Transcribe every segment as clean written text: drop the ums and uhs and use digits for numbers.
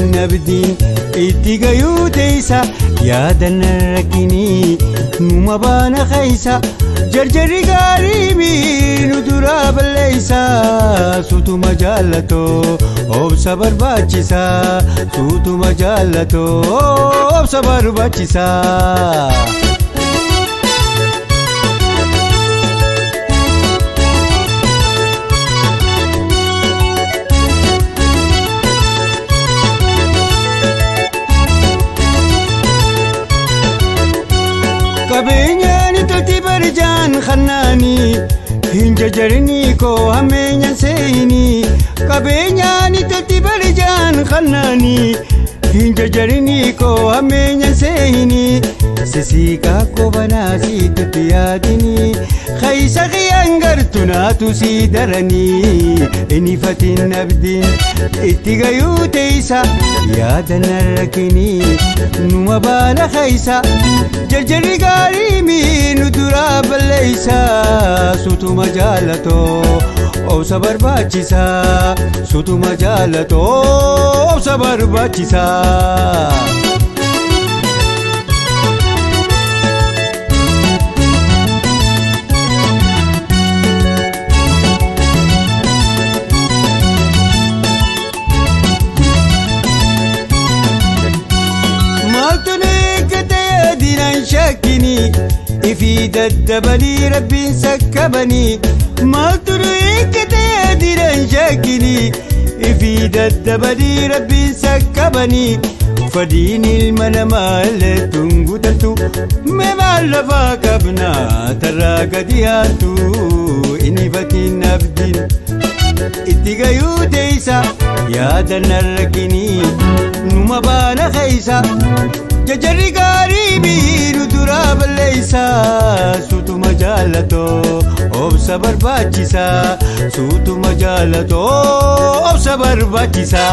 Inifatiin abdiin itti gayuu teessa yaadan rakkinii numa baana keessa jarjarri gaarii miinu duraa balleessa suutuma jaallatoo obsa barbaachisa suutuma jaallatoo obsa barbaachisa. Qabeenyaan tolti barjaan khannaanii hin jarjarinii koo hammeenyaan seenii. Qabeenyaan tolti barjaan khannaanii hin jarjarinii koo hammeenyaan seenii. Sisiiqaa kobanaa siitutti yaadinii keessa kiyyaan gartuu naatu sii daranii. Inifatiin abdiin itti gayuu teessa yaadan rakkinii numa baana keessa. Jarjarri gaarii miinu duraa balleessa suutuma jaallatoo obsa barbaachisa suutuma jaallatoo obsa barbaachisa. Shakkini ifi daddabanii rabbiin sakkabanii maaltu nu eeggate diran shakkini ifi daddabanii rabbiin sakkabanii fadhiin ilma namaa illee guutattu mee maal lafaa qabnaa tarraa gadi haattu inifatiin abdiin itti gayuu teessa yaadan rakkinii numa baana keessa. Jarjarri gaarii miinu duraa balleessa suutuma jaallatoo obsa barbaachisa suutuma jaallatoo obsa barbaachisa.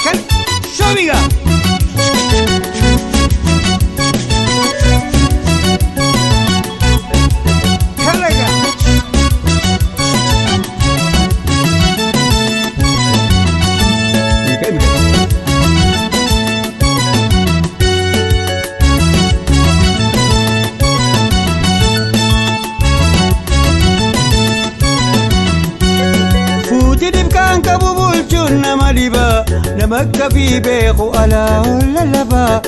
Kan shoomiga. Kalaga. Qabu bulchuun nama dhiba nama akka fi beeku alaa lallaba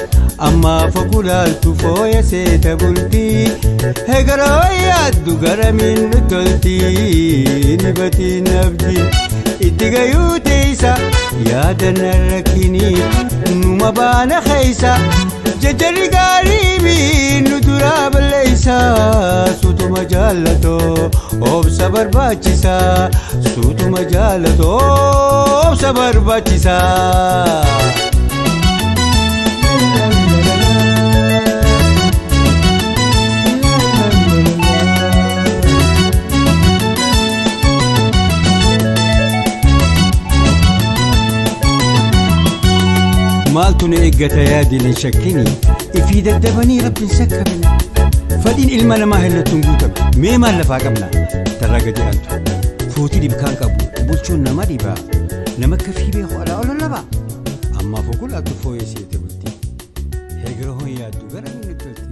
ammaa fokulaaltu fooya seeta bultii hegaroo yaaddu garamiin nu toltii inifatiin abdiin itti gayuu teessa yaadan rakkinii numa baana keessa jarjarri gaarii miinu duraa balleessa suutuma jaallatoo obsa barbaachisa suutuma jaallatoo obsa barbaachisa. Maaltu nu eeggata yaadin hin shakkinii ifii daddabanii rabbiin sakkabanii fadhiin ilma namaa hellattuun guutame mee maal lafaa qabna tarraa gadi aantu fuutii dhibkaan qabu bulchuun nama dhibaa nama akka fi beeku alaa ol lallabaa ammaa fokul'aatu fooyyee seete bultii heegira hoon yaaddu gara inni tolti.